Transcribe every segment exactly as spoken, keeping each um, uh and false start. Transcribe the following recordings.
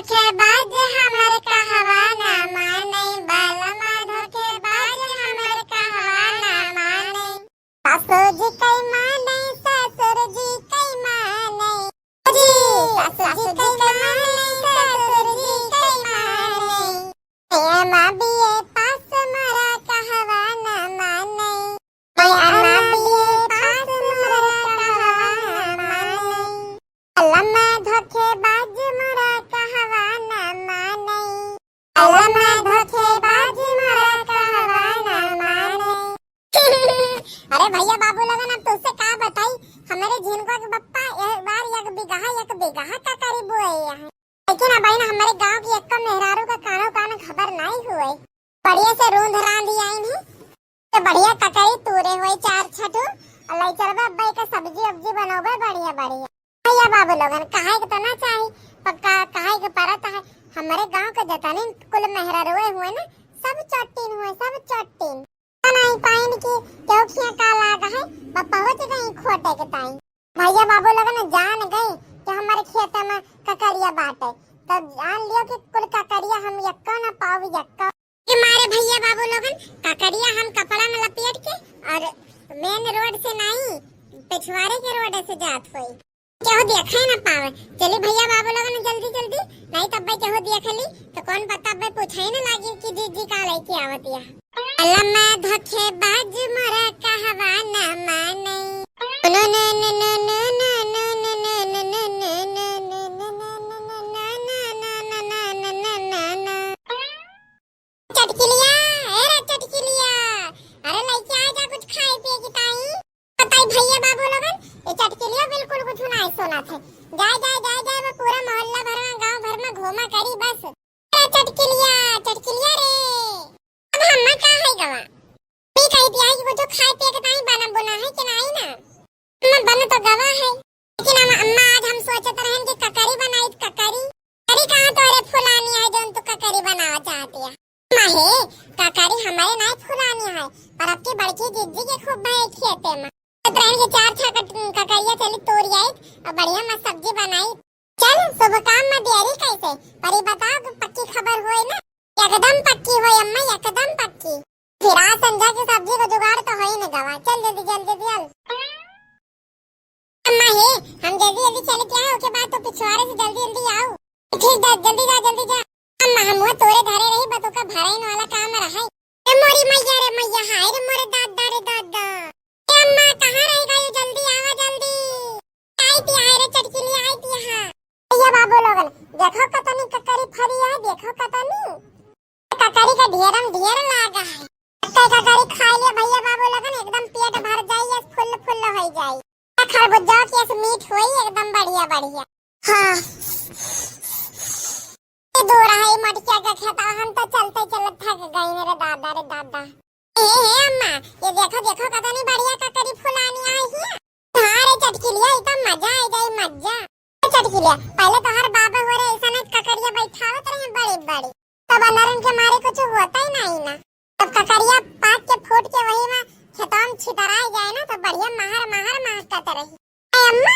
धोखेबाज हमर कहवा ना माने, बलमा धोखेबाज हमर कहवा ना माने। सासू जी कई माने, ससुर जी कई माने। जी, सासू जी कई माने, ससुर जी कई माने। एमा बीए पास मोरा कहवा ना माने। एमा बीए पास मोरा कहवा ना माने। बलमा धोखेबाज मोरा कहवा ना माने। बलमा धोखेबाज मोरा कहवा ना माने। अरे भैया बाबू लोगन, अब तुझसे का बताई, हमरे झिनका के बप्पा एक बार एक बीघा, एक बीघा ककरी बोए हैं। लेकिन अब ना हमरे गांव की एक्को मेहरारू का कानो कान खबर नाई हुए। बढ़िया से रूंध रांध आइन ही, तो बढ़िया ककरी तूरे हुए चार छठू, और लई चलबे अब्बे का सब्जी उब्जी बनौबे बढ़िया बढ़िया। भैया बाबू लोगन, कहे के तो ना चाही, पर का-, कहे के परत है, हमरे गांव के जतने कुल मेहरारुए हुए ना, सब चट्टीन हुए, सब चट्टीन। नहीं पाइन की केहू खिया का लाग है, बा पहुँच गई खोटे के ताई। भैया बाबू लोगन जान गए कि हमारे खेत में ककरिया बाटे, तो जान लियो कि कुल ककरिया हम यक्को ना पाओ, यक्को। के मारे भैया बाबू लोगन ककरिया हम कपड़ा में लपेट के और मेन रोड से नहीं, पिछवाड़े के रोड से जात होई। केहू देखे ना पावे। चली भैया बाबू लोगन जल्दी जल्दी, नहीं तब भाई केहू देख ली तो कौन पता भाई पूछे ना लागी कि जीजी का लेके आवत या। बलमा धोखेबाज मोरा कहवा ना माने। चटकिलिया, ए रे चटकिलिया, अरे लइके आ जा कुछ खाए पिए की ताई। बताई भैया बाबू लोगन, ये चटकिलिया बिल्कुल कुछ नाई सुनत है। जाए, जाए, जाए, जाए, वो पूरा मोहल्ला भर में, गांव भर में घूमा करी बस। ए चटकिलिया, चटकिलिया रे, अब हम्मा का है गवा? भी कही दिया है कि कुछ खाए पिए के ताई बना बुना है कि नाई ना? अम्मा बन तो गवा है, लेकिन हम, अम्मा आज हम सोचत रहन कि ककरी बनाई, ककरी। ककरी कहाँ तोरे फुलानी है जौन तू ककरी बनावा चाहती है? अम्मा हे, ककरी हमारे नाई फुलानी है, पर अब की बड़की जिज्जी के खूब भय खेते में। सोचत रहन कि चार छह कट-, ककरिया चली तोड़ आई और बढ़िया मस्त सब्जी बनाई। चल, शुभ काम में देरी कैसे? पर ई बताओ कि पक्की खबर होए ना? एकदम पक्की होए अम्मा, एकदम पक्की। फिर आज संझा की सब्जी को जुगाड़ तो होई न गवा। चल जल्दी, जल्दी, जल्दी। अम्मा हे, हम जल्दी, जल्दी चल के आए, ओके बाद तो पिछवाड़े से जल्दी, जल्दी आओ। ठीक, जा, जल्दी जा, जल्दी जा। अम्मा, हम वो तोरे धरे रही, बस ओका भराइन वाला काम रहे। ए मोरी मैया रे मैया, हाय रे मोरे दादा रे दादा। ए अम्मा, कहाँ रह गई? जल्दी आवा, जल्दी। आई पिया है रे चटकिली, आई पिया है। भैया बाबू लोगन, देखो कतनी ककरी फरी है, देखो कतनी। ककरी का ढेरम ढेर लागा है। कई ककरी खा लिया भैया बाबू लोगन, एकदम पेट भर जाई, फुल फुल हो जाई। खरबूजा के मीठ होई एकदम बढ़िया बढ़िया। हाँ। ये दूर है मटकिया का खेता, हम तो चलते चलत थक गई रे दादा रे दादा। ए, हे अम्मा, ये देखो, देखो, कतनी बढ़िया ककरी फुलानी आई है। हाँ रे चटकिलिया, ई तो मजा आ जाई, मजा। ए चटकिलिया, पहले तो हर बाबा हो रे, ऐसा नहीं ककरिया बैठावत रहे बड़ी बड़ी। तब अनरन के मारे कुछ होता ही नहीं ना। तब ककरिया पाक के फूट के वही में खेतवा में छितराई जाए ना, तो बढ़िया महर महर महकत रही। ए अम्मा,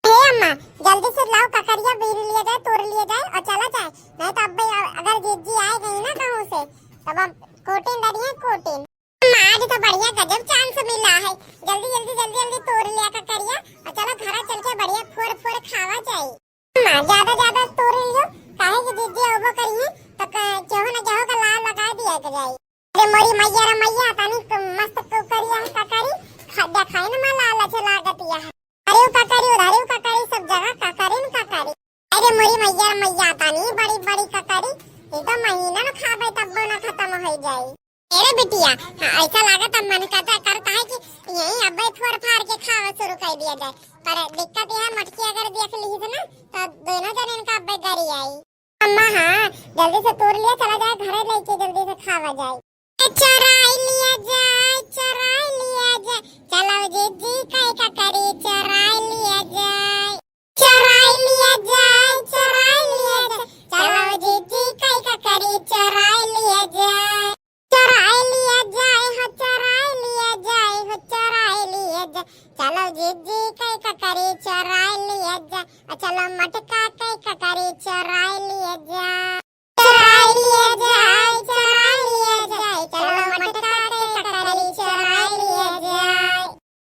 हे अम्मा, जल्दी से लाओ ककरिया बीन लिया जाए, तोड़ लिया जाए और चला जाए, नहीं तो अब भाई अगर जिज्जी आए गई ना कहूँ से, तब अब कोटिन डरिए कोटिन। अम्मा, आज तो बढ़िया गजब chance मिला है, जल्दी जल्दी जल्दी जल्दी तोड़ लिया ककरिया और चलो घरा चल के बढ़िया फोड़ फोड़ खावा जाए। अम्मा, ज्यादा ज्यादा तोड़ लियो, काहे कि जिज्जी अबो करिए तो क-, केहू न केहू का लाल लगा दिया के जाए। अरे मोरी मैया रे मैया, तनी क-, मस्त ककरिया है ककरी, खा, देखाई न मा लाल अच्छे लागत या है। अरे उ ककरी, उधर उ ककरी, सब जगह ककरी न ककरी। अरे मोरी मैया रे मैया, तनी बड़ी बड़ी ककरी, ये तो महीना न खाबे तब न खत्म हो जाई। अरे बिटिया, हाँ, ऐसा लागत अब मन करता, करता है कि यही अब्बे फोड़ फाड़ के खावा शुरू कर दिया जाए। पर दिक्कत यह है, मटकी अगर देख ली थी ना, तो दोनों जने इनका अब्बे गरी आई। अम्मा, हाँ, जल्दी से तोड़ लिया, चला जाए घरे लेके, जल्दी से खावा जाए। चराई लिया जाए, चराई लिया जाए, चलो जिज्जी कई ककरी चराई लिया जाए। चराई लिया जाए, चराई लिया जाए, चलो जिज्जी कई ककरी चराई लिया जाए। चराई लिया जाए हो, चराई लिया जाए हो, चराई लिया जाए। चलो जीजी के ककरी चोराई लिया जाए, चलो मटका के ककरी चोराई लिया जाए। चोराई लिया जाए, चोराई लिया जाए, चलो मटका के ककरी चोराई लिया जाए।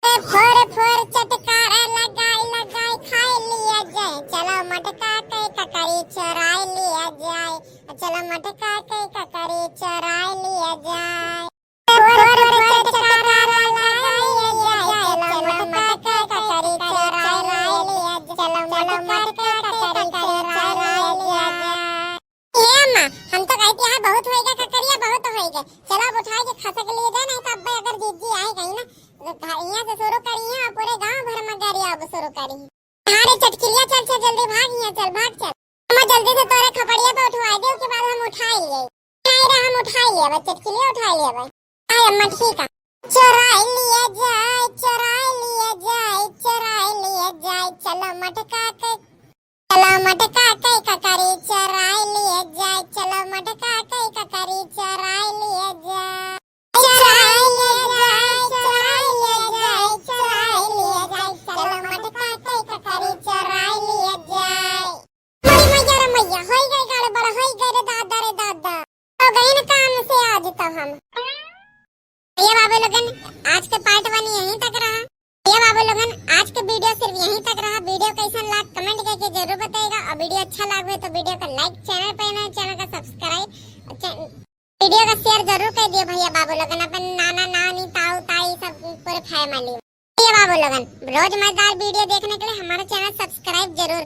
ए फोर फोर चटकारा लगाई लगाई खाई लिया जाए, चलो मटका के ककरी चोराई लिया जाए, चलो मटका के ककरी चोराई लिया जाए। ए फोर फोर चटकारा लगाई लिया जाए, चलो मटका के ककरी चोराई लिया जाए, चलो मटका के ककरी चोराई लिया जाए। ए अम्मा, हम तो कहती है बहुत होइगा ककरिया, बहुत होइगा। चलो अब उठाए के खसक लिए जाए, नहीं तो अब्बे अगर जीजी आए गई ना, तो घ-, यहाँ से शुरू करी है और पूरे गांव भर में गरिया अब शुरू करी। हाँ रे चटकिलिया, चल चल जल्दी भाग यहाँ, चल भाग चल। अम्मा जल्दी से तोरे खपड़िया पे उठवाए दे, उसके बाद हम उठाए लिए। नहीं रे, हम उठाए लिए भाई, चटकिलिया उठाए लिए भाई। आए अम्मा ठीक है। चोराई लिया जाए, चोराई लिया जाए, चोराई लिया जाए, चलो मटका के चलो मटका के ककरी चोराई लिया जाए, चलो मटका के ककरी चोराई लिया जाए। चोराई लिया जाए, चोराई लिया जाए, चोराई लिया जाए, चलो मटका के ककरी चोराई लिया जाए। बड़ी मैया रे मैया, होई गए गड़बड़, होई गए रे दादा रे दादा। तो गई न काम से आज तो हम। भैया बाबू लोगन, आज के part one यहीं तक रहा। भैया बाबू लोगन, आज के video सिर्फ यहीं तक रहा। Video कैसन लाग comment करके जरूर बताइएगा और video अच्छा लागे तो video का like, channel पे नए channel का subscribe, चे-, video का share जरूर कर दियो भैया बाबू लोगन, अपन नाना नानी ताऊ ताई सब पूरे family। भैया बाबू लोगन, रोज मजेदार video देखने के लिए हमारा channel subscribe जरूर